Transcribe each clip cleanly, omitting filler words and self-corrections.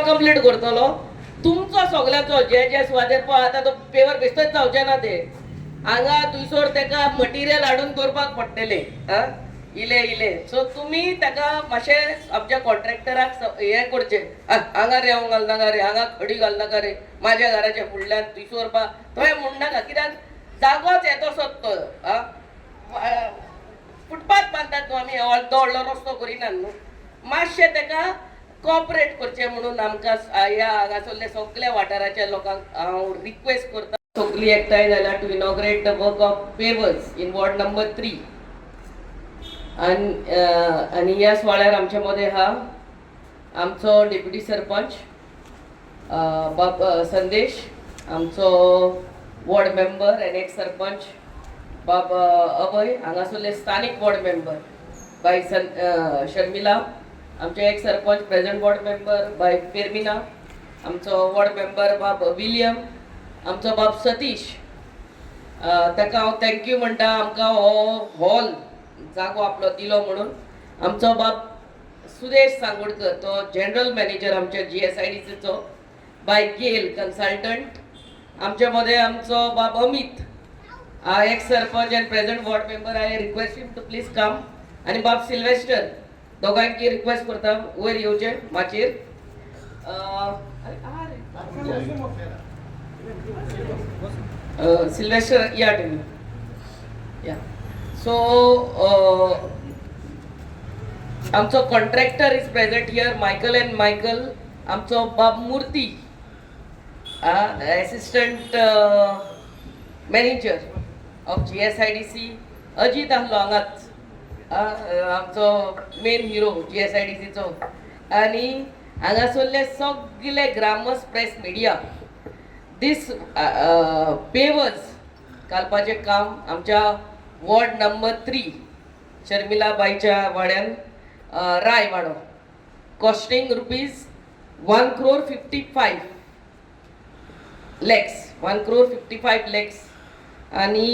Complete करतलो तुमचो सगळ्याचो. जे जे सुवातेर पळय, आतां तो पेवर बेश्टोच जावचे ना ते. हांगा थंयसर तेका मटिरियल हाडून दवरपाक पडटलें. आं, इले इले. सो तुमी ताका मातशें आमच्या कॉन्ट्रॅक्टराक हें करचें, हांगा रेंव घालनाका रे, हांगा खडी घालनाका रे, माझ्या घराच्या फुडल्यान थंयसर बा थंय म्हणनाका, कित्याक जागोच येतो तो. आं, फुटपाथ बांदतात न्हू आमी, व्हडलो व्हडलो रस्तो करिनात न्हू. मातशें ताका कॉपरेट करचें म्हणून आमकां ह्या हांगासरल्या सगल्या वाठाराच्या लोकांक हांव रिक्वेस्ट करता. सगळीं एकठांय जाल्या to inaugurate the work of pavers in ward number 3. आनी आनी ह्या सुवाळ्यार आमच्या मदें आहा आमचो डेप्युटी सरपंच बाब संदेश, आमचो वॉर्ड मेंबर आनी एक्स सरपंच बाब अभय, हांगासरले स्थानीक वॉर्ड मेंबर बाय सन शर्मिला, आमचे ex sarpanch, present ward member बाय फेर्मिना, आमचो वॉर्ड मेंबर बाब विलियम, आमचो बाब सतीश. ताका हांव thank you म्हणटा, आमकां हो हॉल जागो आपलो दिलो म्हणून. आमचो बाब सुदेश सांगोडकर, तो जनरल मॅनेजर आमच्या जीएसआयडीसीचो, बाय गेल कन्सल्टंट. आमच्या मदें आमचो बाब Amit, ex sarpanch and present ward member. I request him to please come. आनी बाब सिल्वेस्टर, दोगांकी रिक्वेस्ट करता वयर येवचे माचयेर. अरे, आहा रे. सिल्वेस्टर, या तुम्ही या. सो आमचो contractor is present here, Michael and Michael. आमचो बाब मूर्ती, assistant manager of GSIDC. Ajit आहलो हांगाच, आमचो मेन हिरो जीएसआयडीसीचो. आनी हांगासरले सगळे ग्रामस्थ, प्रेस मिडिया, दीस पेवर्स घालपाचें काम आमच्या वॉर्ड नंबर 3 शर्मिला बाईच्या वाड्यान, राय वाडो, costing ₹1 crore 55 lakhs, 1 crore 55 lakhs. आणि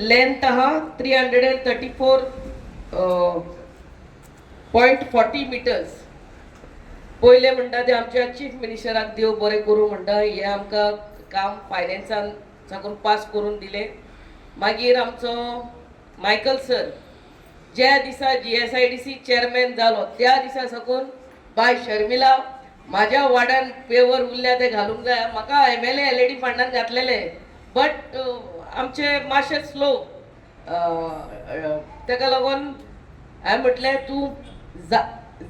लेंथ आहा 334.40 meters. पयलें म्हणटा ते आमच्या चीफ मिनिस्टराक देव बरें करूं म्हणटा, हें आमकां काम फायनान्सान साकून पास करून दिलें. मागीर आमचो मायकल सर ज्या दिसा जीएसआयडीसी चेअरमॅन जालो, त्या दिसा साकून, बाय शर्मिला, माझ्या वाड्यान पेवर उरल्या ते घालूंक जाय म्हाका. एमएलए एलएडी फंडान घातलेले, बट आमचे मातशे स्लो. ताका लागून हांवें म्हटलें, तूं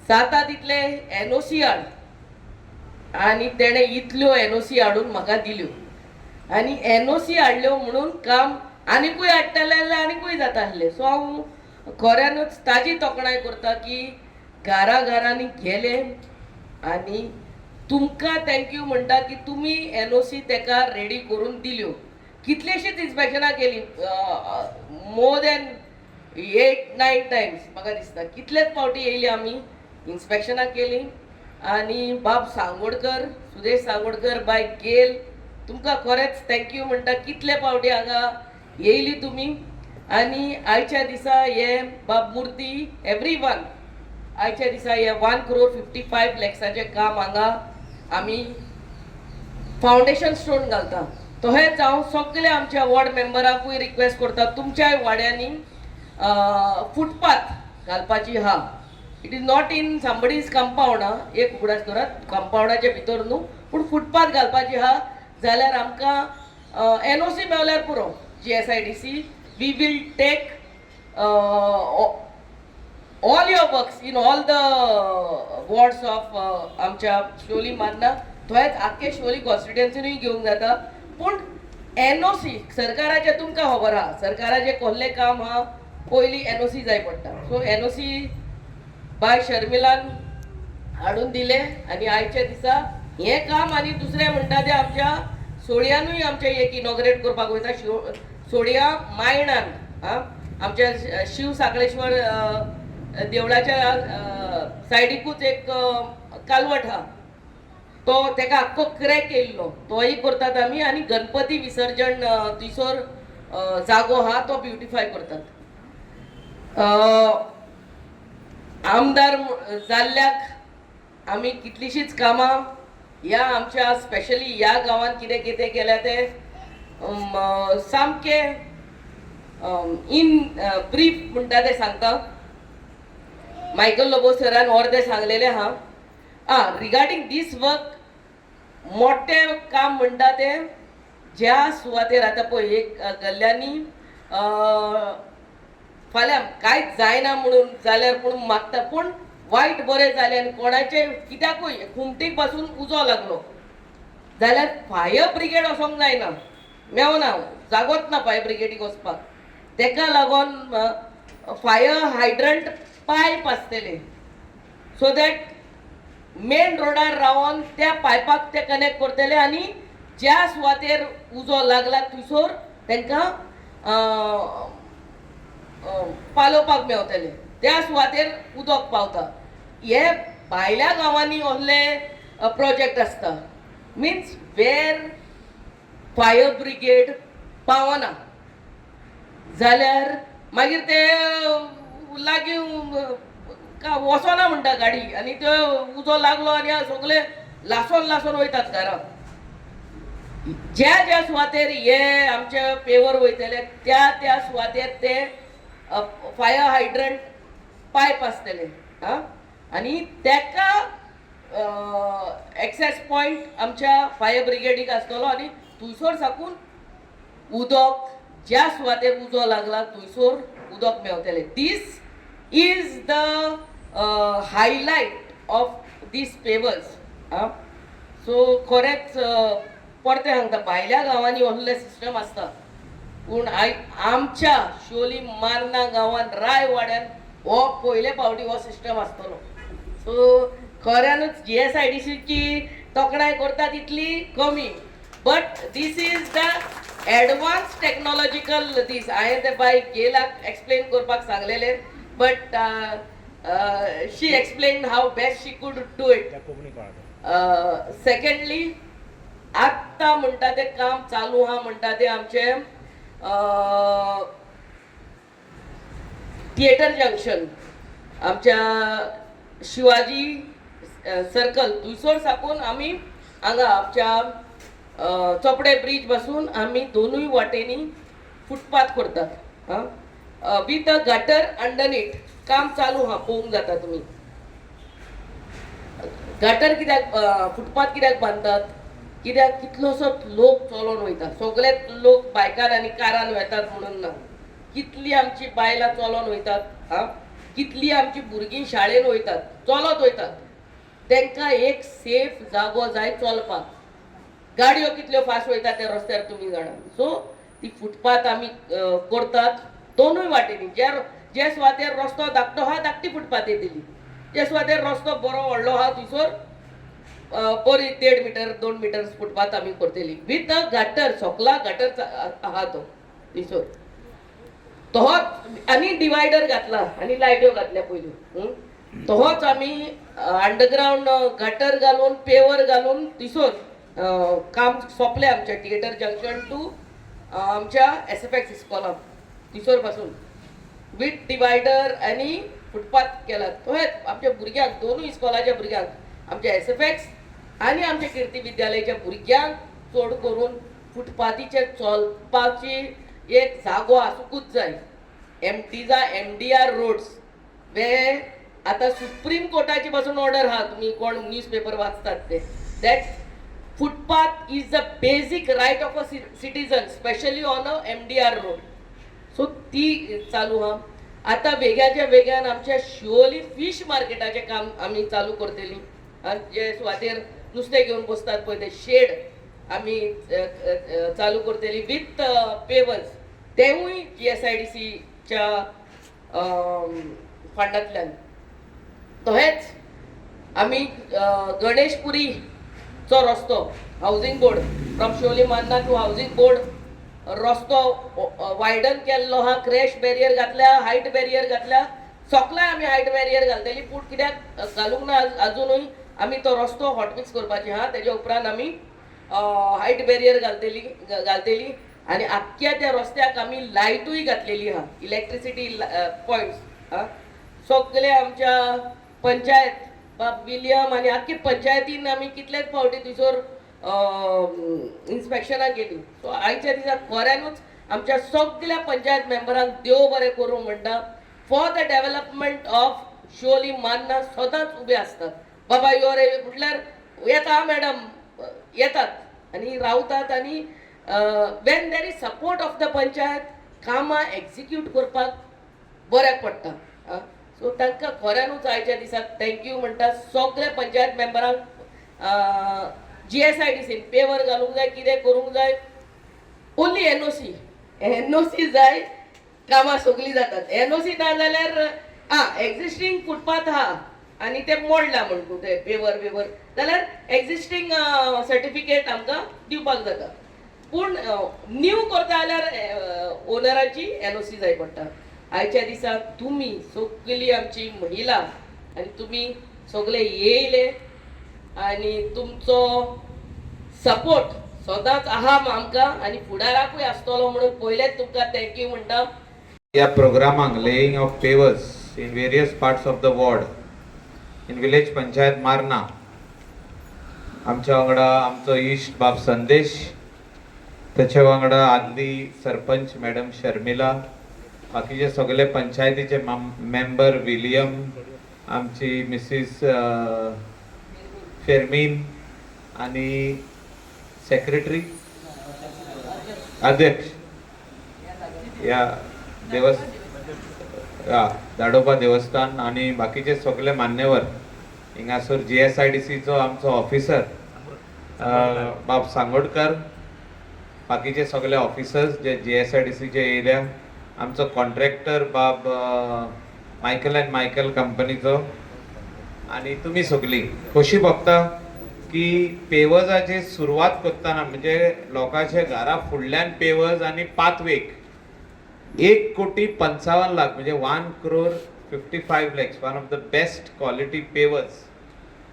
जाता तितले एनओसी हाड. आनी तेणें इतल्यो एनओसी हाडून म्हाका दिल्यो. आनी एनओसी हाडल्यो म्हणून काम आनिकूय हाडटलें जाल्यार आनिकूय जाता आसलें. सो हांव खऱ्यानूच ताजी तोखणाय करता की घरा घरांनी गेले आनी तुमकां thank you म्हणटा की तुमी एनओसी तेका रेडी करून दिल्यो. कितलींशींच इन्स्पेक्शनां केली, more than 8-9 times म्हाका दिसता, कितलेच फावटी येयली आमी, इन्स्पेक्शनां केली. आनी बाब सांगोडकर, सुदेश सांगोडकर, बाय गेल, तुमकां खरेंच thank you म्हणटा, कितले फावटी हांगा येयली तुमी. आनी आयच्या दिसा हे बाब मूर्ती, एवरी वन, आयच्या दिसा हे 1 क्रोर 55 लॅक्साचें काम हांगा आमी फावंडेशन स्टोन घालता. तशेंच हांव सगल्या आमच्या वॉर्ड मेंबराकूय रिक्वेस्ट करता, तुमच्याय वाड्यांनी फुटपाथ घालपाची आहा. It is not in somebody's compound. आं, एक उगडास दवरात, कंपावंडाच्या भितर न्हू, पूण फुटपाथ घालपाची आहा जाल्यार आमकां एनओसी मेवल्यार पुरो. GSIDC, we will take all your works in all the wards of आमच्या शिवोली मान्ना, थंयच आख्खे शिवोली कॉन्स्टिट्युएन्सीनूय घेवंक जाता. पूण एनओसी सरकाराचें तुमकां खबर आहा, सरकाराचें कसलें काम आहा, पयलीं एनओसी जाय पडटा. सो एनओसी बाय शर्मिलान हाडून दिलें आनी आयच्या दिसा हें काम. आनी दुसरें म्हणटा तें आमच्या सोळयानूय आमचें एक इनॉग्रेट करपाक वयता, शिव सोळया मायणान. आं, आमच्या शिव साखळेश्वर देवळाच्या सायडीकूच एक कालवट आहा, तो तेका आख्खो क्रॅक येयल्लो, तोय करतात आमी. आनी गणपती विसर्जन थंयसर जागो आहा, तो ब्युटिफाय करतात. आमदार जाल्ल्याक आमी कितलींशींच कामां ह्या आमच्या स्पेशली ह्या गांवांत कितें कितें केल्या तें सामकें इन ब्रीफ म्हणटा तें सांगता. मायकल लोबो सरान अर्दें सांगलेलें आहा. आं, रिगार्डींग दीस वर्क, मोठें काम म्हणटा तें ज्या सुवातेर आतां पळय एक गल्ल्यांनी फाल्यां कांयच जायना म्हणून जाल्यार पूण मागता, पूण वायट बरें जालें आनी कोणाचें कित्याकूय खुमटीक पासून उजो लागलो जाल्यार फायर ब्रिगेड वचोंक जायना, मेवना, जागोच ना फायर ब्रिगेडीक वचपाक. तेका लागोन फायर हायड्रंट पायप आसतले, सो that main रोडार रावन त्या पायपाक ते कनेक्ट करतले आनी ज्या सुवातेर उजो लागला थंयसर तांकां पालोवपाक मेवतले, त्या सुवातेर उदक पावता. हे भायल्या गांवांनी असले प्रोजेक्ट आसता, मिन्स वेर फायर ब्रिगेड पावना जाल्यार मागीर ते लागीं वचना म्हणटा गाडी आनी त्यो उजो लागलो आनी सगळे लासोन लासोन वयतात घरां. ज्या ज्या सुवातेर हे आमचे पेवर वयतले, त्या त्या सुवातेर ते फायर हायड्रंट पायप आसतले आं आनी तेका एक्सेस पॉयंट आमच्या फायर ब्रिगेडीक आसतलो आनी थंयसर साकून उदक ज्या सुवातेर उजो लागला थंयसर उदक मेवतलें. This is the highlight of these pavers. आं, सो खरेंच परतें सांगता, भायल्या गांवांनी असले सिस्टम आसता, पूण आमच्या शिवोली मार्ना गांवांत रायवाड्यान हो पयले फावटी हो सिस्टम आसतलो. सो खऱ्यानूच जीएसआयडीसीची तोखणाय करता तितली कमी, but this is the advance technological दीस. हांवें ते बाय गेलाक एक्सप्लेन करपाक सांगलेलें, but she explain how best she could do it. त्या कोंकणी कळटा. सेकंडली, आत्तां म्हणटा तें काम चालू आहा म्हणटा तें आमचें थिएटर जंक्शन, आमच्या शिवाजी सर्कल थंयसर साकून आमी हांगा आमच्या चोपडे ब्रीज पासून आमी दोनूय वाटेंनी फुटपाथ करतात आं, विथ अ गटर अंडरनीथ. काम चालू आहा, पळोवंक जाता तुमी. गटर कित्याक, फुटपाथ कित्याक बांदतात? कित्याक कितलोसोच लोक चलोन वयता. सगळे लोक बायकार आनी कारान वेतात म्हणून ना. कितली आमची बायलां चलोन वयतात आं, कितली आमची भुरगीं शाळेन वयतात, चलत वयतात, तांकां एक सेफ जागो जाय चलपाक. गाडयो कितल्यो फास्ट वयता त्या रस्त्यार तुमी जाणा. सो ती फुटपाथ आमी करतात दोनूय वाटेनी. ज्या जे सुवातेर रस्तो धाकटो आहा, धाकटी फुटपाथ दिली. जे सुवातेर रस्तो बरो व्हडलो आहा, थंयसर बरी 1.5 मिटर, 2 मिटर फुटपाथ आमी करतली विथ अ गटर. सोकला गटर आहा तो थंयसर तोहोच आनी डिवायडर घातला आनी लायट्यो घातल्या पयल्यो. तोहोच आमी अंडरग्रावंड गटर घालून, पेवर घालून थंयसर काम सोंपलें आमचें. थिएटर जंक्शन टू आमच्या एसएफएक्स इस्कॉला थंयसर पासून विथ डिवायडर आनी फुटपाथ केला. तशेंच आमच्या भुरग्यांक, दोनूय इस्कॉलाच्या भुरग्यांक, आमच्या एसएफएक्स आनी आमच्या किर्ती विद्यालयाच्या भुरग्यांक चड करून फुटपाथीचेर चलपाची एक जागो आसुंकूच जाय. एमटीजा एमडीआर रोड्स वे आतां सुप्रीम कोर्टाची पासून ऑर्डर आहा, तुमी कोण न्यूज पेपर वाचतात ते, that footpath is the basic right of a citizen, specially on a MDR road. So ती चालू आहा. आतां वेग्याच्या वेग्यान आमच्या शिवोली फीश मार्केटाचें काम आमी चालू करतली. आनी जे सुवातेर नुस्तें घेवन बसतात पळय, ते शेड आमी चालू करतली विथ पेवर्स, तेवूय जीएसआयडीसीच्या फंडांतल्यान. तशेंच आमी गणेशपुरीचो रस्तो, housing board, from Siolim Marna to housing board रस्तो वायडन केल्लो आहा. क्रॅश बॅरियर घातल्या, हायट बॅरियर घातल्या. सोकलाय आमी हायट बॅरियर घालतली, पूण कित्याक घालूंक ना अजुनूय. आमी तो रस्तो हॉटमिक्स करपाची आहा, तेज्या उपरांत आमी हायट बॅरियर घालतली आनी आख्ख्या त्या रस्त्याक आमी लायटूय घातलेली आहा, इलेक्ट्रिसिटी पॉयंट्स. आं, सगळे आमच्या पंचायत बाब विलियम आनी आख्खी पंचायतीन आमी कितलेच फावटी थंयसर इन्स्पेक्शनाक गेली. सो आयच्या दिसा खऱ्यानूच आमच्या सगल्या पंचायत मेंबरांक देव बरें करूं म्हणटा, for the development of Siolim Marna सदांच उबे आसतात. बाबा यो रे म्हटल्यार येता मॅडम, येतात आनी रावतात. आनी when there is support of the panchayat, कामां एक्जिक्यूट करपाक बऱ्याक पडटा. सो तांकां खऱ्यानूच आयच्या दिसाक thank you म्हणटा सगल्या पंचायत मेंबरांक. जीएसआयडीसीन पेवर घालूंक जाय, कितें करूंक जाय, ओन्ली एनओसी, एनओसी जाय, कामां सगलीं जातात. एनओसी ना जाल्यार आं एक्झिस्टींग फुटपाथ आहा आनी ते मोडला म्हण तूं ते पेवर बिवर जाल्यार एक्झिस्टींग सर्टिफिकेट आमकां दिवपाक जाता, पूण न्यू करता जाल्यार ओनराची एनओसी जाय पडटा. आयच्या दिसा तुमी सगली आमची महिला आनी तुमी सगले येयले आनी तुमचो सपोर्ट सदांच आहा आमकां आनी फुडाराकूय आसतलो म्हणून पयलेच तुमकां thank you म्हणटा. ह्या प्रोग्रामाक laying of pavers in various parts of the ward in village panchayat Marna, आमच्या वांगडा आमचो इश्ट बाब संदेश, त्याच्या वांगडा आदली सरपंच मॅडम शर्मिला, बाकीचे सगळे पंचायतीचे मेंबर विलियम, आमची मिसीस फेर्मीन आणि सेक्रेटरी अध्यक्ष या देवस या दाडोबा देवस्थान आणि बाकीचे सगळे मान्यवर हिंगासर, जीएसआयडीसीचो आमचो ऑफिसर बाब सांगोडकर, बाकीचे सगळे ऑफिसर्स जे जीएसआयडीसीचे येयल्या, आमचो कॉन्ट्रॅक्टर बाब मायकल अँड मायकल कंपनीचो आणि तुमी सगळीं. खोशी भोगता की पेवर्साची सुरवात करतना, म्हणजे लोकांच्या घरा फुडल्यान पेवर्स आनी पाथवेक 1 कोटी 55 लाख, म्हणजे 1 crore 55 lakhs, one of the best quality pavers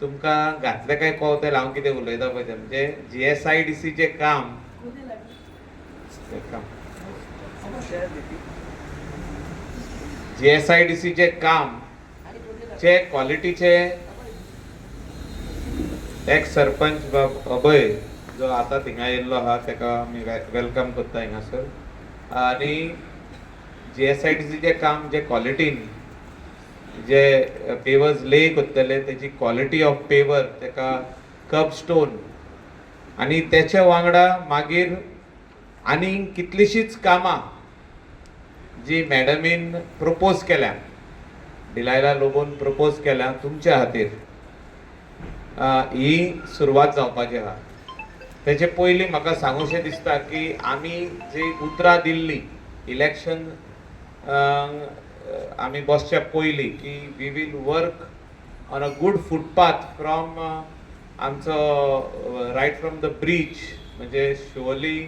तुमकां घातले काय कळतलें हांव कितें उलयता पळय तें. म्हणजे जीएसआयडीसीचें काम तें काम, जीएसआयडीसीचें काम जे क्वॉलिटीचे, एक्स सरपंच बाब अभय जो आतां थिंगा येयल्लो आहा, तेका आमी welcome करता हिंगासर. आनी जीएसआयडीसीचें काम जे क्वॉलिटीन जे पेवर्स ले करतले, तेजी क्वॉलिटी ऑफ पेवर, तेका कर्ब स्टोन आनी तेच्या वांगडा मागीर आनी कितलींशींच कामां जी मॅडमीन प्रपोज केल्या, डिलायला लोबोन प्रपोज केल्या तुमच्या खातीर, ही सुरवात जावपाची आहा. तेचे पयलीं म्हाका सांगूशें दिसता की आमी जी उतरां दिल्लीं इलेक्शन आमी बसच्या पयलीं की we will work on a good footpath from आमचो रायट फ्रॉम the bridge, म्हणजे Shivoli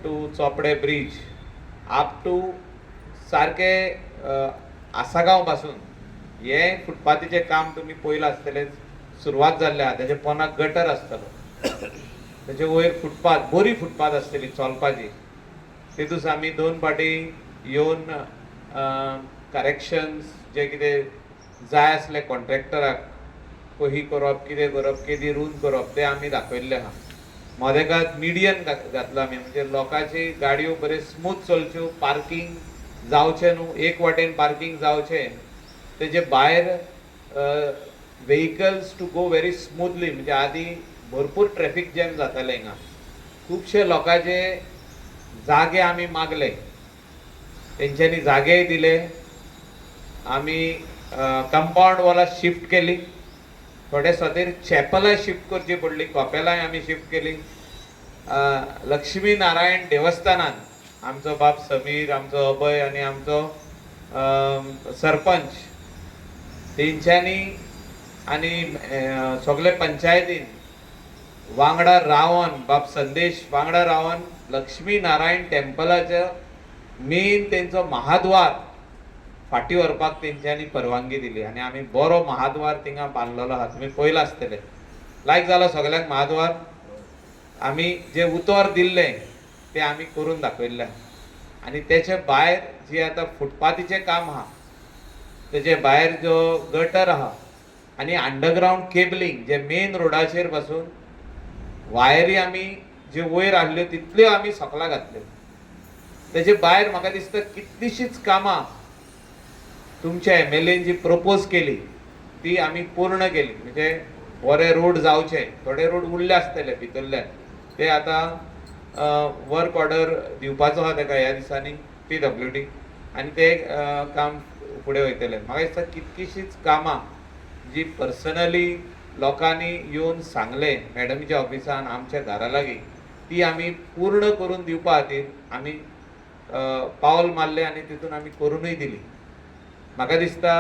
to Chopdem bridge up to सारके आसागांव पासून, हे फुटपाथीचें काम तुमी पळयलां आसतलें, सुरवात जाल्लें आहा. तेजे पोनाक गटर आसतलो, तेजे वयर फुटपाथ, बरी फुटपाथ आसतली चलपाची. तितून आमी दोन फाटी येवन करेक्शन्स जे कितें जाय आसले कॉन्ट्रॅक्टराक, कही करप, कितें करप, केदी रूंद करप, तें आमी दाखयल्लें आहा. मदेकात मिडियन घातला आमी, म्हणजे लोकांची गाडयो बऱ्यो स्मूथ चलच्यो, पार्कींग जावचें न्हू, एक वाटेन पार्कींग जावचें, तेजे भायर vehicles to go very smoothly. म्हणजे आदी भरपूर ट्रॅफीक जॅम जातालें हिंगा. खुबशे लोकांचे जागे आमी मागले, तेंच्यांनी जागेय दिले. आमी कंपावंड वॉलां शिफ्ट केली, थोडे खातीर चॅपलां शिफ्ट करची पडली, कपेलांय आमी शिफ्ट केली. लक्ष्मी नारायण देवस्थानान आमचो बाब समीर, आमचो अभय आनी आमचो सरपंच तेंच्यांनी आनी सगळे पंचायतीन वांगडा रावन, बाब संदेश वांगडा रावन, लक्ष्मी नारायण टेम्पलाचो मेन तेंचो महाद्वार फाटीं व्हरपाक तेंच्यांनी परवानगी दिली आनी आमी बरो महाद्वार थिंगा बांदलेलो आहा. तुमी पळयलां आसतलें. लायक जालो सगल्यांक महाद्वार? आमी जें उतर दिल्लें तें आमी करून दाखयल्लें. आनी तेचे भायर जी आतां फुटपाथीचें काम आहा तेजे भायर जो गटर आहा आनी अंडरग्रावंड केबलिंग जे मेन रोडाचेर पासून वायरी आमी ज्यो वयर हाडल्यो तितल्यो आमी सकला घातल्यो. तेजे भायर म्हाका दिसता कितलींशींच कामां तुमच्या एमएलएन जी प्रपोज केली ती आमी पूर्ण केली. म्हणजे बरे रोड जावचे, थोडे रोड उरले आसतले भितरल्यान, ते आतां वर्क ऑर्डर दिवपाचो आहा तेका ह्या दिसांनी पीडब्ल्यूडी, आनी ते काम फुडें वयतले. म्हाका दिसता कितकीशींच कामां जी पर्सनली लोकांनी येवन सांगलें मॅडमीच्या ऑफिसान आमच्या घरा लागीं, ती आमी पूर्ण करून दिवपा खातीर आमी पावल मारलें आनी तितून आमी करुनूय दिली. म्हाका दिसता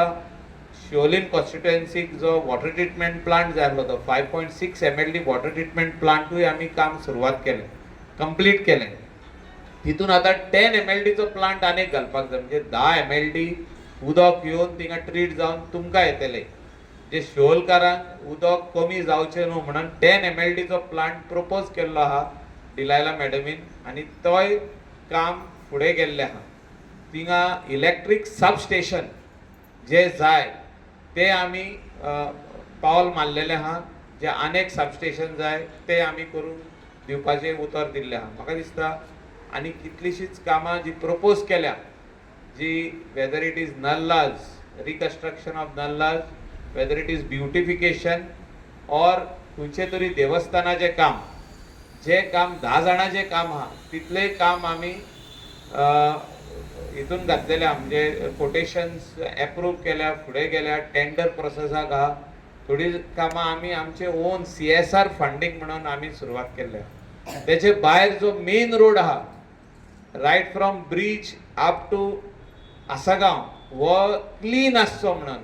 शिवोलीम कॉन्स्टिट्युएन्सीक जो वॉटर ट्रिटमेंट प्लांट जाय आसलो तो 5.6 MLD water treatment प्लांटूय आमी काम सुरवात केलें, कंप्लीट केलें. तितून आतां 10 एमएलडीचो प्लांट आनीक घालपाक जाय, म्हणजे 10 एमएलडी उदक येवन थिंगा ट्रीट जावन तुमकां येतलें. जे शिवोलकारांक उदक कमी जावचें न्हू म्हणून 10 एमएलडीचो प्लांट प्रपोज केल्लो आहा डिलायला मॅडमीन, आनी तोय काम फुडें गेल्लें आहा. थिंगा इलेक्ट्रीक सब स्टेशन जे जाय ते आमी पावल मारलेलें आहा. जे आनेक सब स्टेशन जाय ते आमी करून दिवपाचें उतर दिल्लें आहा. म्हाका दिसता आनी कितलींशींच कामां जी प्रपोज केल्या, जी whether it is nullahs, reconstruction of nullahs, whether it is beautification or खंयचे तरी देवस्थानाचें काम, जें काम 10 जाणांचें काम आहा तितलें काम आमी हितून घातलेलें आहा. म्हणजे कोटेशन्स एप्रूव केल्या, फुडें गेल्या, टेंडर प्रोसेसाक आहा. थोडीं कामां आमी आमचे ओन सीएसआर फंडींग म्हणून आमी सुरवात केल्ले आहा. तेचे भायर जो मेन रोड आहा right from bridge up to Assagao हो क्लीन आसचो म्हणून,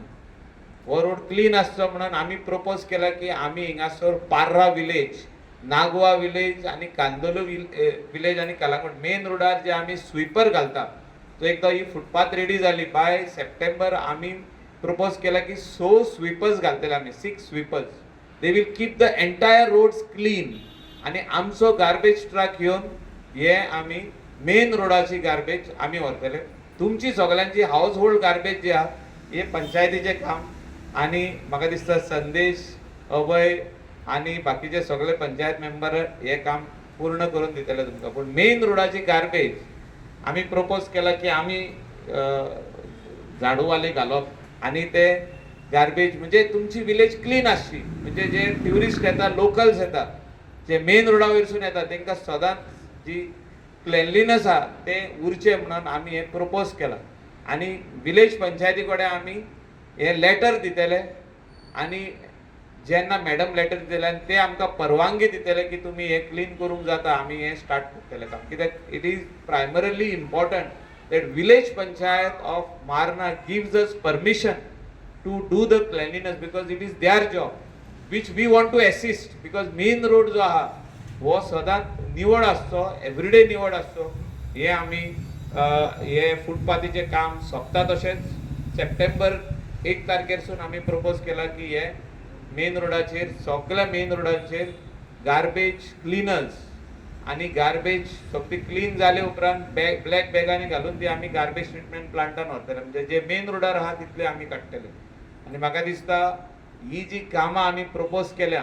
हो रोड क्लीन आसचो म्हणून आमी प्रपोज केला की आमी हिंगासर पार्रा विलेज, नागवा विलेज आनी कांदोलो विलेज आनी कलांगूट मेन रोडार जे आमी स्वीपर घालता, तो एकदां ही फुटपाथ रेडी जाली बाय सप्टेंबर आमी प्रपोज केला की 6 स्वीपर्स घालतले आमी, 6 sweepers, they will keep the entire roads clean. आनी आमचो गार्बेज ट्रक येवन हे आमी मेन रोडाची गार्बेज आमी व्हरतले. तुमची सगळ्यांची हावज होल्ड गार्बेज जी आहा हे पंचायतीचें काम, आनी म्हाका दिसता संदेश, अभय आनी बाकीचे सगळे पंचायत मेंबर हे काम पूर्ण करून दितले तुमकां. पूण मेन रोडाची गार्बेज आमी प्रपोज केला की आमी झाडूवाले घालप आनी ते गार्बेज, म्हणजे तुमची विलेज क्लीन आसची. म्हणजे जे ट्युरिस्ट येता, लोकल्स येता, जे मेन रोडा वयरसून येता, तांकां सदांच जी क्लेनलीनस आहा तें उरचें म्हणून आमी हें प्रपोज केलां. आनी विलेज पंचायती कडेन आमी हें लेटर दितले, आनी जेन्ना मॅडम लेटर दितले आनी ते आमकां परवानगी दितले की तुमी हें क्लीन करूंक जाता, आमी हें स्टार्ट करतले काम. कित्याक it is primarily important that village panchayat of Marna gives us permission to do the cleanliness, because it is their job which we want to assist, because main road जो आहा हो सदांच निवळ आसचो, एवरीडे निवळ आसचो. हे आमी हे फुटपाथीचें काम सोंपता तशेंच सप्टेंबर 1 तारखेरसून आमी प्रपोज केला की हे मेन रोडाचेर, सगळ्या मेन रोडाचेर गार्बेज क्लिनर्स आनी गार्बेज सगळी क्लीन जाले उपरांत बॅग, ब्लॅक बॅगांनी घालून ती आमी गार्बेज ट्रिटमेंट प्लांटान व्हरतले. म्हणजे जे मेन रोडार आहा तितले आमी काडटले. आनी म्हाका दिसता ही जी कामां आमी प्रपोज केल्या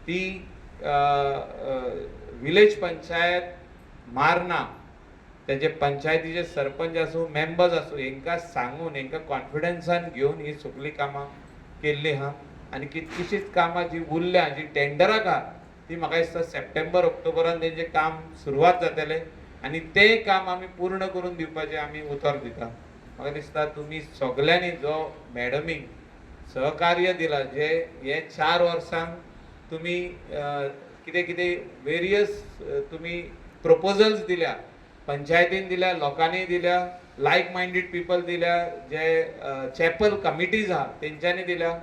ती विलेज पंचायत मार्ना, तेजे पंचायतीचे सरपंच आसूं, मेंबर्स आसूं, हेंकां सांगून हेंकां कॉन्फिडन्सान घेवन ही सगळीं कामां केल्लीं आहा. आनी कितकीशींच कामां जी उरल्या, जी टेंडराक आहा, ती म्हाका दिसता सप्टेंबर ऑक्टोबरान तेंचें काम सुरवात जातलें आनी तें काम आमी पूर्ण करून दिवपाचें आमी उतर दिता. म्हाका दिसता तुमी सगल्यांनी जो मॅडमीक सहकार्य दिलां, जे हे 4 वर्सांक तुमी कितें कितें वेरियस तुमी प्रपोजल्स दिल्या, पंचायतीन दिल्या, लोकांनी दिल्या, लायक मायंडेड पिपल दिल्या, जे चॅपल कमिटीज आहा तेंच्यांनी दिल्या,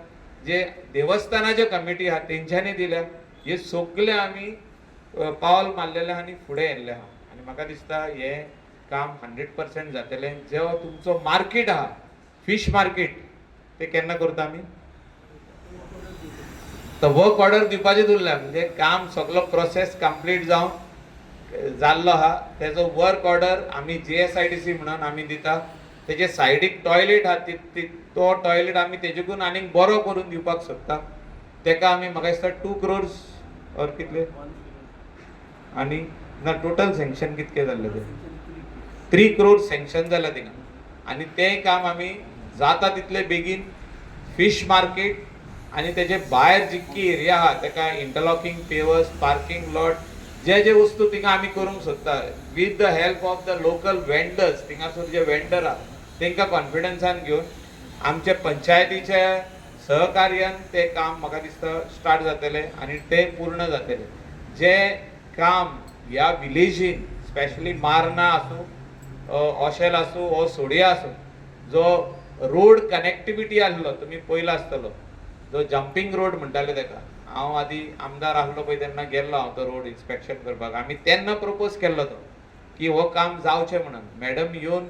जे देवस्थानाच्यो कमिटी आहा तेंच्यांनी दिल्या, हे सगळे आमी पावल मारलेलें आहा आनी फुडें येयल्लें आहा. आनी म्हाका दिसता हें काम 100% जातलें. जो तुमचो मार्केट आहा, फिश मार्केट, ते केन्ना करता आमी? तर वर्क ऑर्डर दिवपाचें उरल्या, म्हणजे काम सगलो प्रोसेस कंप्लीट जावन जाल्लो आहा. तेजो वर्क ऑर्डर आमी जीएसआयडीसी म्हणून आमी दिता. तेजे सायडीक टॉयलेट आहा ती तो टॉयलेट आमी तेजेकून आनीक बरो करून दिवपाक सोदता. तेका आमी म्हाका दिसता 2 क्रोर्स ऑर कितले आनी ना, टोटल सँक्शन कितके जाल्ले ते? 3 क्रोर सँक्शन जाला थिंगा आनी तें काम आमी जाता तितले बेगीन फिश मार्केट आनी तेजे भायर जितकी एरिया आहा तेका इंटरलॉकिंग पेवर्स, पार्किंग लॉट, जे जे वस्तू थिंगा आमी करूंक सोदता with the help of the local vendors. थिंगासर जे वेंडर आहा तेंकां कॉन्फिडन्सान घेवन आमच्या पंचायतीच्या सहकार्यान तें काम म्हाका दिसता स्टार्ट जातलें आनी तें पूर्ण जातलें. जें काम ह्या विलेजीन, स्पेशली मार्ना आसूं, ओशेल आसूं वो सोडिया आसूं, जो रोड कनेक्टिविटी आहलो तुमी पयलो आसतलो, जो जंपींग रोड म्हणटाले तेका. हांव आदी आमदार आहलो पळय तेन्ना गेल्लो हांव तो रोड इन्स्पेक्शन करपाक. आमी तेन्ना प्रपोज केल्लो तो की हो काम जावचें म्हणून. मॅडम येवन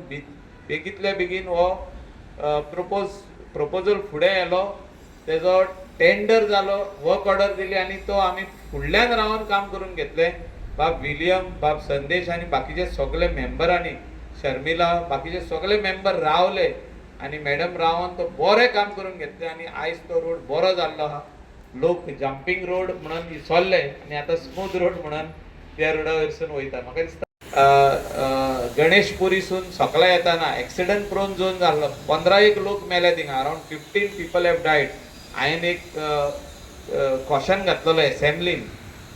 बेगींतल्या बेगीन हो प्रपोजल फुडें येलो, तेजो टेंडर जालो, वर्क ऑर्डर दिली आनी तो आमी फुडल्यान रावन काम करून घेतलें. बाब विलियम, बाब संदेश आनी बाकीचे सगळे मेंबरांनी, शर्मिला, बाकीचे सगळे मेंबर रावले आनी मॅडम रावन तो बरें काम करून घेतलें आनी आयज तो रोड बरो जाल्लो आहा. लोक जंपींग रोड म्हणून विसरले आनी आतां स्मूथ रोड म्हणून त्या रोडा वयरसून वयता. म्हाका दिसता गणेशपुरीसून सकला येताना एक्सिडंट प्रोन झोन जाल्लो. 15 एक लोक मेले थिंगा, around 15 people have died. हांवें एक कॉशन घातलेलो एसेंब्लीन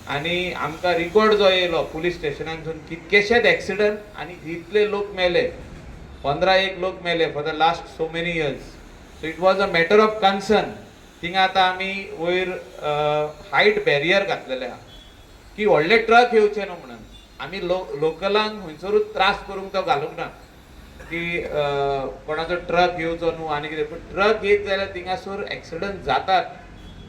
आनी आमकां रिकॉर्ड जो येयलो पुलीस स्टेशनानसून, कितकेशेच एक्सिडंट आनी इतले लोक मेले, 15 एक लोक मेले for the last so many years. So it was a matter of concern. थिंगा आतां आमी वयर हायट बॅरियर घातलेले आहा की व्हडले ट्रक येवचे न्हू म्हणून. आमी लोकलांक खंयसरूच त्रास करूंक तो घालूंक ना की कोणाचो ट्रक येवचो न्हू आनी कितें, पूण ट्रक येत जाल्यार थिंगासर एक्सिडंट जातात,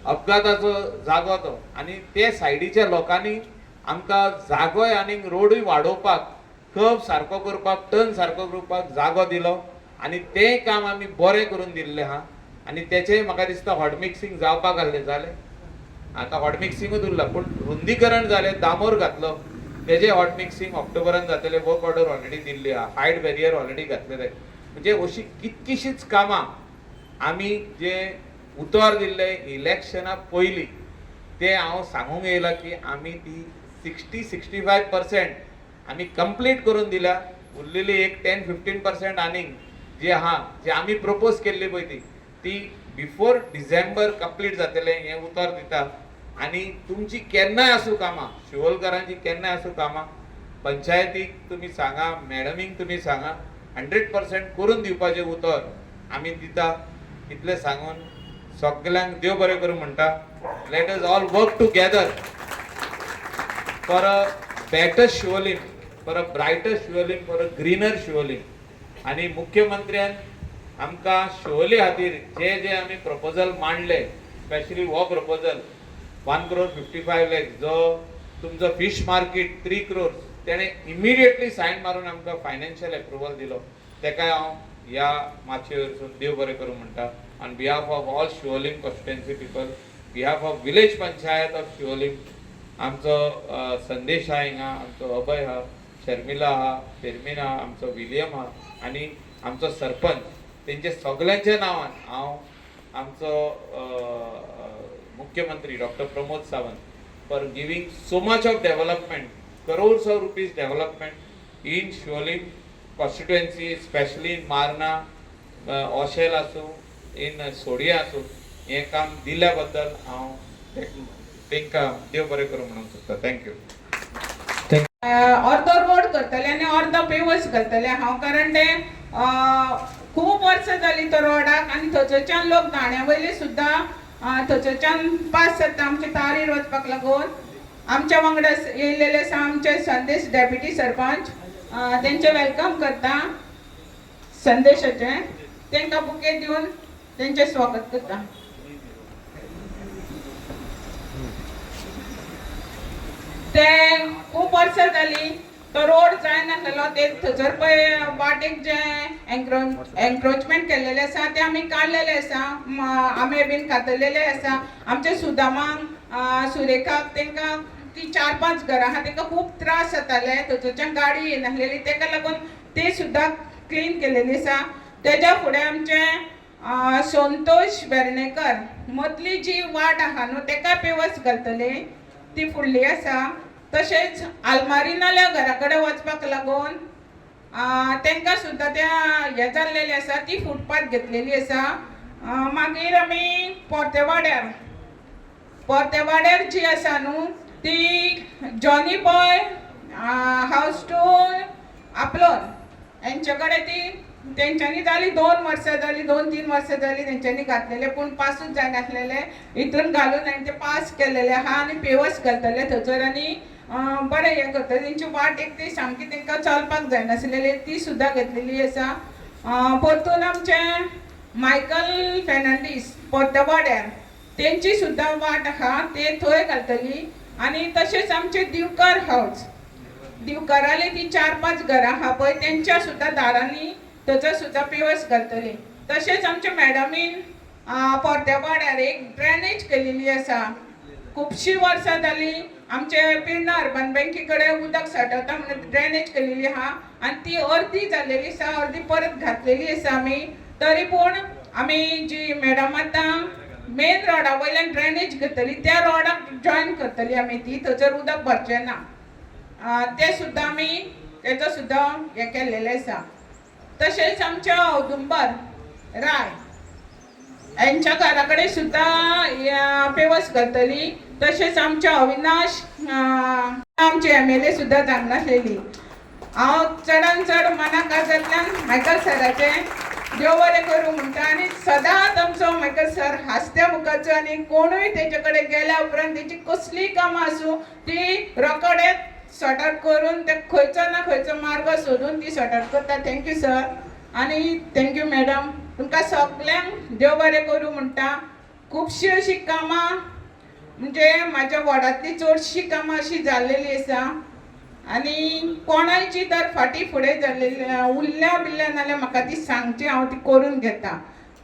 अपघाताचो जागो तो. आनी ते सायडीच्या लोकांनी आमकां जागोय आनी रोडूय वाडोवपाक, कर्व सारको करपाक, टर्न सारको करपाक जागो दिलो आनी तें काम आमी बरें करून दिल्लें आहा. आनी तेचें म्हाका दिसता हॉट मिक्सिंग जावपाक आहलें, जालें. आतां हॉट मिक्सिंगूच उरला, पूण रुंदीकरण जालें, डांबर घातलो, तेजें हॉट मिक्सिंग ऑक्टोबरान जातलें. वर्क ऑर्डर ऑलरेडी दिल्ली आहा, हायट बॅरियर ऑलरेडी घातलेलें. म्हणजे अशी कितकीशींच कामां आमी जे उतर दिल्लें इलेक्शना पयलीं, तें हांव सांगूंक येयलां की आमी ती 60-65% आमी कंप्लीट करून दिल्या. उरलेली एक 10-15% आनीक जी आहा, जी आमी प्रपोज केल्ली पळय ती ती बिफोर डिसेंबर कंप्लीट जातलें हें उतर दिता. आनी तुमची केन्नाय आसूं कामां, शिवोलकारांची केन्नाय आसूं कामां, पंचायतीक तुमी सांगा, मॅडमीक तुमी सांगा, 100% करून दिवपाचें उतर आमी दिता. इतलें सांगून सगल्यांक देव बरें करूं म्हणटा. Let us all work together for a better Siolim, for a brighter Siolim, for a greener Siolim. आनी मुख्यमंत्र्यान आमकां शिवोली खातीर जे जे आमी प्रपोजल मांडले, स्पेशली हो proposal 1 crore 55 lakhs, जो तुमचो फिश मार्केट 3 क्रोर्स, तेणें इमिडिएटली सायन मारून आमकां फायनान्शियल एप्रुवल दिलो. तेकाय हांव ह्या माचये वयरसून देव बरें करूं म्हणटा on behalf of all Siolim constituency people, behalf of village panchayat of Siolim. आमचो संदेश आहा हिंगा, आमचो अभय आहा, शर्मिला आहा, फेर्मीन आहा, आमचो विलियम आहा आनी आमचो सरपंच, तेंच्या सगल्यांच्या नांवान हांव आमचो मुख्यमंत्री doctor Pramod Sawant for giving so much of development, crores of rupees development in Siolim constituency, especially in Marna, Oshel आसूं, इन सोडिया आसूं, हें काम दिल्या बद्दल हांव तेंकां देव बरें करूं म्हणूंक सोदता. Thank you. अर्दो रोड करतले आनी अर्दो पेवर्स घालतले हांव, कारण ते खूब वर्सां जालीं तो रोडाक आनी थंयसरच्यान लोक दाण्या वयले सुद्दां थंयसरच्यान पास जाता आमच्या तारीर वचपाक लागून. आमच्या वांगडा येयलेले आसा आमचे संदेश डेप्युटी सरपंच, तेंचे welcome करता. संदेशाचे तांकां बुके दिवन तेंचें स्वागत करता. ते खूब वर्सां जालीं तो रोड जायनासलेलो. ते थंयसर पळय वाटेक जे एन्क्रोचमेंट केल्लेले आसा ते आमी काडलेले आसा, आंबे बीन कातरलेले आसा. आमच्या सुदामाक, सुरेखाक, तांकां ती 4-5 घरां आहा, तांकां खूब त्रास जाताले, थंयसरच्यान गाडी येनासलेली, ताका लागून ती सुद्दां क्लीन केलेली आसा. तेज्या फुडें आमचें संतोष वेर्णेकर मदली जी वाट आहा न्हू तेका पेवर्स घालतले, ती फुडली आसा. तशेंच आलमारिनाल्या घरा कडेन वचपाक लागून तांकां सुद्दां त्या हें जाल्लेलें आसा, ती फुटपाथ घेतलेली आसा. मागीर आमी पोर्तेवाड्यार, पोर्तेवाड्यार जी आसा न्हू ती जॉनी बॉय हावज टू आपलोन हेंचे कडेन ती तेंच्यांनी जाली 2 वर्सां जाली, 2-3 वर्सां जाली तेंच्यांनी घातलेले, पूण पासूच जायनासलेले. हितून घालून हांवें ते पास केलेले आहा आनी पेवर्स घालतले थंयसर आनी बरें हें करतले. तेंची वाट एक ती सामकी तेंकां चलपाक जायनासलेली, ती सुद्दां घेतलेली आसा. परतून आमचे मायकल फेर्नांडीस पोर्तवाड्यार तेंची सुद्दां वाट आहा, ते थंय घालतली. आनी तशेंच आमचे दिवकर हावज, दिवकराली ती 4-5 घरां आहा पळय, तेंच्या सुद्दां दारांनी थंयसर सुद्दां पेवर्स घालतली. तशेंच आमच्या मॅडमीन पोर्तेवाड्यार एक ड्रेनेज केलेली आसा. खुबशीं वर्सां जाली आमचे पिर्णा अर्बन बँके कडेन उदक साठवता म्हणून ड्रेनेज केलेली आहा आनी ती अर्दी जाल्लेली आसा, अर्दी परत घातलेली आसा आमी. तरी पूण आमी जी मॅडम आतां मेन रोडा वयल्यान ड्रेनेज घेतली, त्या रोडाक जॉयन करतली आमी ती, थंयसर उदक भरचें ना. तें सुद्दां आमी तेजो सुद्दां हें केल्लेलें आसा. तशेंच आमच्या औदुंबर राय यांच्या घरा कडेन सुद्दां पेवर्स घालतली. तशेंच आमच्या अविनाश, आमचे एमएलए सुद्दां जाणनासलेली. हांव चडान चड मनाक काळजांतल्यान मायकल सराचें देव बरें करूं म्हणटा आनी सदांच आमचो मायकल सर हांसत्या मुखाचो आनी कोणूय तेजे कडेन गेल्या उपरांत तेची कसलीय कामां आसूं ती रोखडेच सॉर्ट आउट करून ते खंयचो ना खंयचो मार्ग सोदून ती सॉर्ट आउट करता. Thank you sir आनी thank you madam. तुमकां सगल्यांक देव बरें करूं म्हणटा. खुबशीं अशीं कामां, म्हणजे म्हाज्या वॉर्डांतली चडशीं कामां अशीं जाल्लेली आसा आनी कोणायची तर फाटीं फुडें जाल्लेली उरल्या बिल्ल्या नाल्यार म्हाका ती सांगची, हांव ती करून घेता.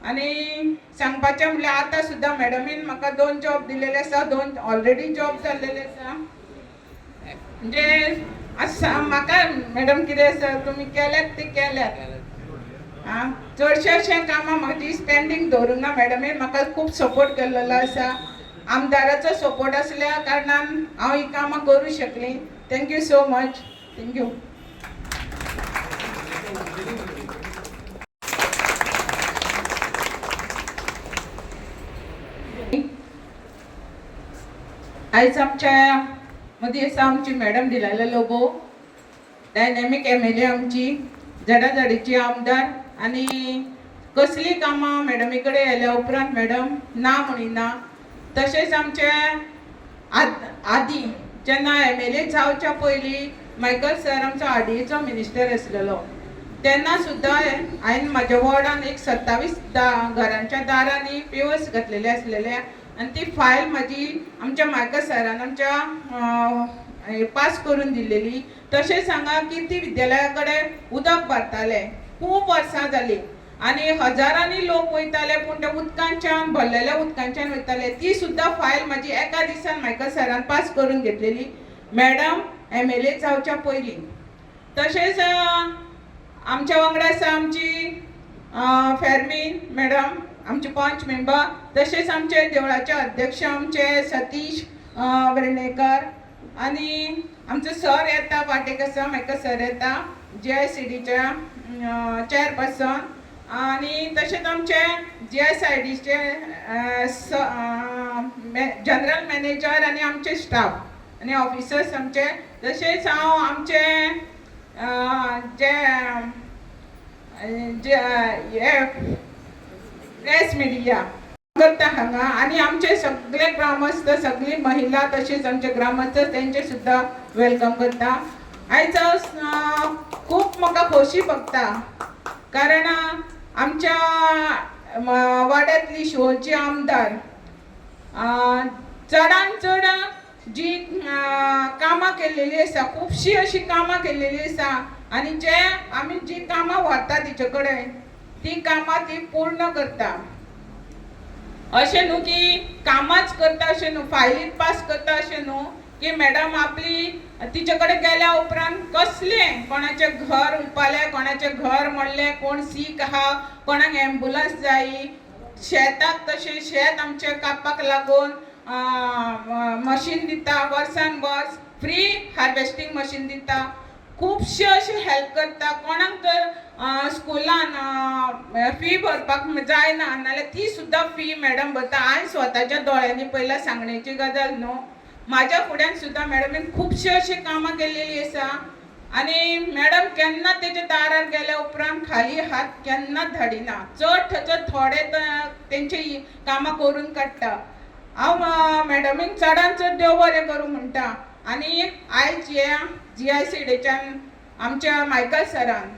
आनी सांगपाचें म्हणल्यार आतां सुद्दां मॅडमीन म्हाका दोन जॉब दिलेले आसा, दोन ऑलरेडी जॉब जाल्लेले आसा. म्हणजे आसा म्हाका मॅडम, कितें आसा तुमी केल्यात ते केल्यात. आं, चडशे अशें कामां म्हाजी पेंडींग दवरूंक ना. मॅडमीन म्हाका खूब सपोर्ट केल्लो आसा. आमदाराचो सपोर्ट आसल्या कारणान हांव ही कामां करूं शकली. Thank you so much, thank you. आयज आमच्या मदीं आसा आमची madam Delilah Lobo, dynamic MLA, आमची जडाजडीची आमदार. आनी कसलीं कामां मॅडमी कडेन आयल्या उपरांत मॅडम ना म्हणिना. तशेंच आमचे आदी जेन्ना एमएलए जावच्या पयलीं मायकल सर आमचो आरडीएचो मिनिस्टर आसलेलो, तेन्ना सुद्दां हांवें म्हाज्या वॉर्डान एक 27 घरांच्या दारांनी पेवर्स घातलेले आसलेले आनी ती फायल म्हाजी आमच्या मायकल सरान आमच्या पास करून दिल्लेली. तशेंच हांगा कीर्ती विद्यालया कडेन उदक भरताले, खूब वर्सां जालीं आनी हजारांनी लोक वयताले, पूण त्या उदकांच्यान भरलेल्या उदकांच्यान वयताले. ती सुद्दां फायल म्हाजी एका दिसान मायकल सरान पास करून घेतलेली, मॅडम एमएलए जावच्या पयलीं. तशेंच आमच्या वांगडा आसा आमची फेर्मीन मॅडम, आमचे पंच मेंबर. तशेंच आमचे देवळाचे अध्यक्ष आमचे सतीश वेर्णेकर आनी आमचो सर येता, वाटेक आसा मायकल सर येता, जी I C डीच्या चेअरपर्सन. आनी तशेंच आमचे जी एस I डीचे जनरल मॅनेजर आनी आमचे स्टाफ आनी ऑफिसर्स आमचे. तशेंच हांव आमचे जे जे हे प्रेस मिडिया करता हांगा आनी आमचे सगळे ग्रामस्थ, सगळी महिला, तशेंच आमचे ग्रामस्थ तेंचे सुद्दां welcome करता. आयज खूब म्हाका खोशी भोगता, कारण आमच्या वाड्यांतली शिवोलची आमदार चडान चड जी कामां केल्लेली आसा, खुबशीं अशीं कामां केल्लेली आसा आनी जे आमी जी कामां व्हरता तिचे कडेन ती कामां ती पूर्ण करता. अशें न्हू की कामांच करता, अशें न्हू फायलीन पास करता, अशें न्हू की मॅडम आपली तिचे कडेन गेल्या उपरांत कसलें कोणाचें घर हुलपालें, कोणाचें घर मोडलें, कोण सीक आहा. कोणाक एम्बुलन्स जायी, शेताक, तशें शेत आमचें कापपाक लागून मशीन दिता, वर्सान वर्स फ्री हार्वेस्टींग मशीन दिता. खुबशे अशे हेल्प करता. कोणाक तर स्कुलान फी भरपाक जायना नाल्यार ती सुद्दां फी मॅडम भरता. हांवें स्वताच्या दोळ्यांनी पयल्या, सांगण्याची गजाल न्हू. म्हाज्या फुड्यान सुद्दां मॅडमीन खुबशी अशी कामां केलेली आसा आनी मॅडम केन्ना तेच्या दारार गेल्या उपरांत खाली हात केन्नाच धाडिना. चड थंयसर थोडे तेंची कामां करून काडटा. हांव मॅडमीक चडान चड देव बरें करूं म्हणटा. आनी आयज हे जीआयसीडीच्यान आमच्या मायकल सरान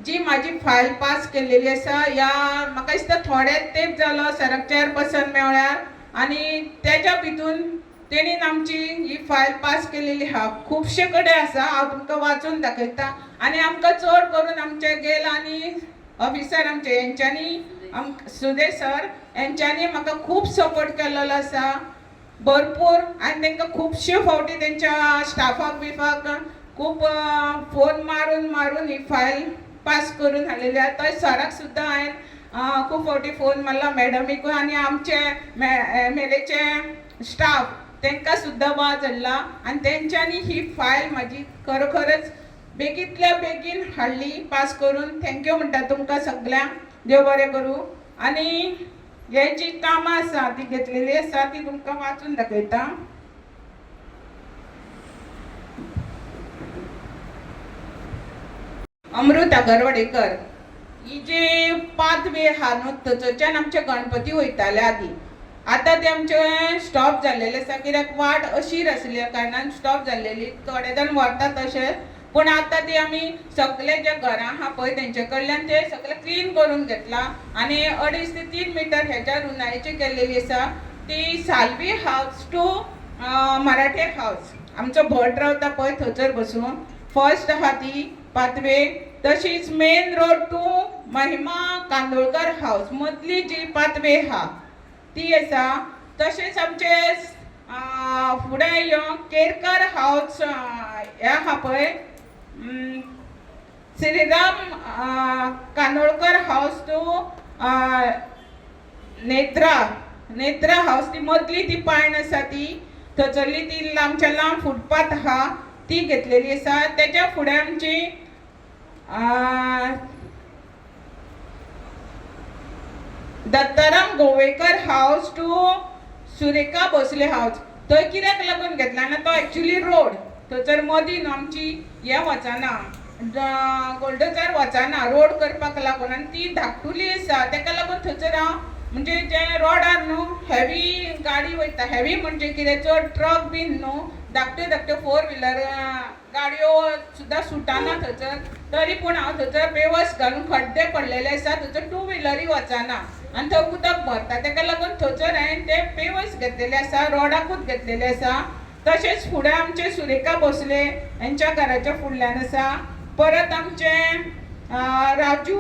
जी म्हाजी फायल पास केलेली आसा, ह्या म्हाका दिसता थोडे तेंप जालो सराक चेअरपर्सन मेळ्ळ्यार आनी तेज्या भितून तेणीन आमची ही फायल पास केलेली आहा. खुबशे कडेन आसा, हांव तुमकां वाचून दाखयता. आनी आमकां चड करून आमचे गेल आनी ऑफिसर आमचे हेंच्यांनी सुदेश सर हेंच्यांनी म्हाका खूब सपोर्ट केलेलो आसा भरपूर. आनी तांकां खुबशे फावटी तेंच्या स्टाफाक बिफाक खूब फोन मारून मारून ही फायल पास करून हाडलेली आहा. थंय सराक सुद्दां हांवें खूब फावटी फोन मारला, मॅडमीकूय आनी आमचे एमएलएचे स्टाफ तांकां सुद्दां वाज हाडला आनी तेंच्यांनी ही फायल म्हाजी खरोखरच बेगींतल्या बेगीन हाडली पास करून. Thank you म्हणटा तुमकां सगल्यांक, देव बरें करूं. आनी हे जी कामां आसा ती घेतलेली आसा ती तुमकां वाचून दाखयता. अमृत आगरवाडेकर ही जी पाथवे आहा न्हू, थंयसरच्यान आमचे गणपती वयताले आदी. आतां ते आमचे स्टॉप जाल्लेले आसा, कित्याक वाट अशीर आसल्या कारणान स्टॉप जाल्लेली. थोडे जाण व्हरतात तशें, पूण आतां ती आमी सगळे जे घरां आहा पळय तेंचे कडल्यान ते सगळे क्लीन करून घेतला आनी 2.5 ते 3 मिटर हेच्या रुंदायेची केल्लेली आसा. ती साल्वी हावस टू मराठे हावस, आमचो भट रावता पळय थंयसर बसून फर्स्ट आहा ती पाथवे. तशीच main road to Mahima Kandolkar house मदली जी पाथवे आहा ती आसा. तशेंच आमचे फुडें यो केरकर हावस हें आहा पळय, श्रीराम कांदोळकर हावस टू नेत्रा नेत्रा हावस, ती मदली ती पायण आसा ती थंयसरली ती लांबच्या लांब फुटपाथ आहा ती घेतलेली आसा. तेच्या फुडें आमची दत्ताराम गोवेकर हावस टू सुरेखा भोसले हावस, थंय कित्याक लागून घेतला ना, तो एक्चुली रोड थंयसर मदीं न्हू आमची हें वचना, गोल्डजार वचना रोड करपाक लागून आनी ती धाकटुली आसा. तेका लागून थंयसर हांव म्हणजे जे रोडार न्हू हेवी गाडी वयता, हेवी म्हणजे कितें चड ट्रक बीन न्हू, धाकट्यो धाकट्यो फोर व्हिलर गाडयो सुद्दां सुटाना थंयसर. तरी पूण हांव थंयसर पेवर्स घालून खड्डे पडलेले आसा थंयसर, टू व्हिलरूय वचना आनी थंय उदक भरता. तेका लागून थंयसर हांवें ते पेवर्स घेतलेले आसा, रोडाकूच घेतलेले आसा. तशेंच फुडें आमचे सुरेखा भोसले हेंच्या घराच्या फुडल्यान आसा. परत आमचे राजू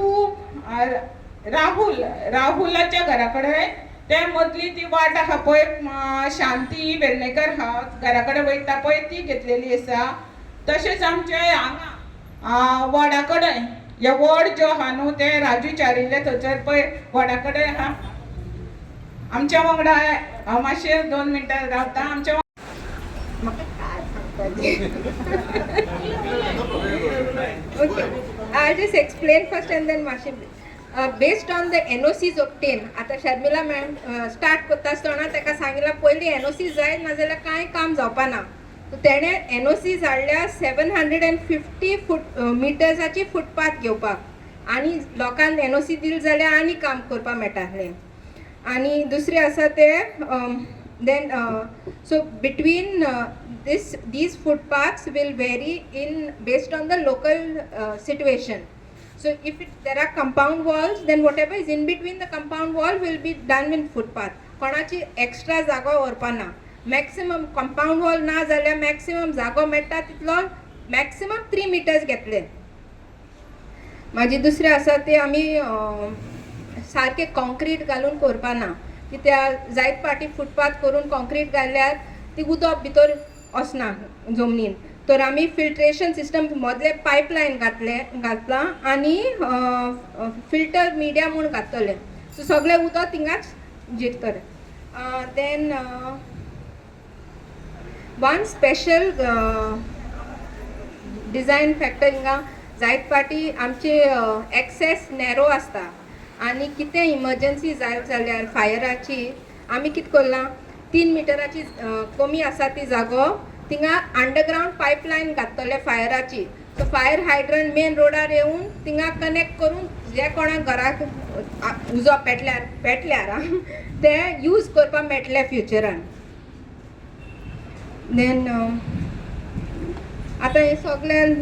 राहुल राहुलाच्या घरा कडेन ते मदली ती वाट आहा पळय, शांती वेर्णेकर हावस घरा कडेन वयता पळय ती घेतलेली आसा. तशेंच आमचे हांगा वडा कडेन हे वड जो आहा न्हू ते राजू चारिल्ले थंयसर पळय वडा कडेन आहा. आमच्या वांगडा हांव मातशें 2 मिनटां रावता आमच्या म्हाका काय सांगपाचें? Okay, I'll just explain first and then मातशें. Based on the NOCs obtained, आतां शर्मिला मॅम स्टार्ट करता आसतना ताका सांगिलां पयलीं एनओसी जाय, नाजाल्यार कांय काम जावपा ना. सो तेणें एनओसीज हाडल्या 750 फूट मिटर्साची फुटपाथ घेवपाक आनी लोकांक एनओसी दिली जाल्यार आनी काम करपाक मेळटालें. आनी दुसरें आसा ते then so between this these footpaths will vary in based on the local situation. So if there are compound walls, then whatever is in between the compound wall will be done in footpath. कोणाची extra जागो व्हरपा ना. Maximum compound wall ना जाल्यार maximum जागो मेळटा तितलो, maximum 3 metres घेतले. मागीर दुसरें आसा ते आमी सारकें कॉन्क्रीट घालून करपा ना, कित्याक जायत फावटी फुटपाथ करून कॉन्क्रीट घाल्यार ती उदक भितर वचना जमनीन. तर आमी फिल्ट्रेशन सिस्टम मदले पायपलायन घातले घातलां आनी फिल्टर मिडिया म्हूण घातले. सो सगळें उदक थिंगाच जिरतलें. Then one special design factor हिंगा जायत फावटी आमचे एक्सेस नॅरो आसता आनी कितें इमर्जन्सी जाय जाल्यार फायराची आमी कितें करलां, 3 मिटराची कमी आसा ती जागो, थिंगा अंडरग्रावंड पायपलायन घातले फायराची. सो फायर हायड्रंट मेन रोडार येवन थिंगा कनेक्ट करून जे कोणाक घराक उजो पेटल्यार पेटल्यार ते यूज करपाक मेळटले फ्युचरान. देन आतां हें सगळें,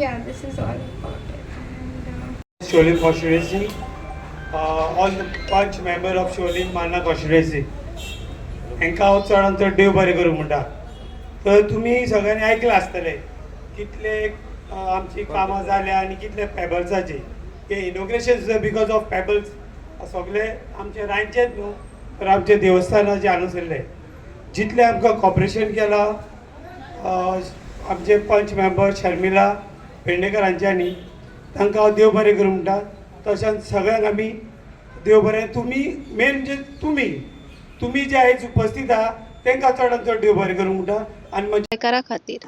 yeah, this is all about it. Siolim Constituency, all the Panch member of Siolim Manna Constituency. हांकां हांव चडान चड देव बरें करूं म्हणटा. तर तुमी सगळ्यांनी आयकलां आसतलें कितले आमची कामां जाल्या आनी कितले पेबल्साची हे इनॉग्रेशन सुद्दां because of pebbles. सगळे आमचे रांयचेच न्हू तर आमचे देवस्थानाचे हांगासरले जितलें आमकां कॉपरेशन केलां आमचे पंच मेंबर शर्मिला पेडणेकर हांच्यांनी, तांकां हांव देव बरें करूं म्हणटा. तशेंच सगळ्यांक आमी देव बरें. तुमी मेन म्हणजे तुमी तुमी जे आयज उपस्थीत आहा तांकां चडान चड देव बरें करूं म्हणटा आनी म्हजें गोंयकारा खातीर.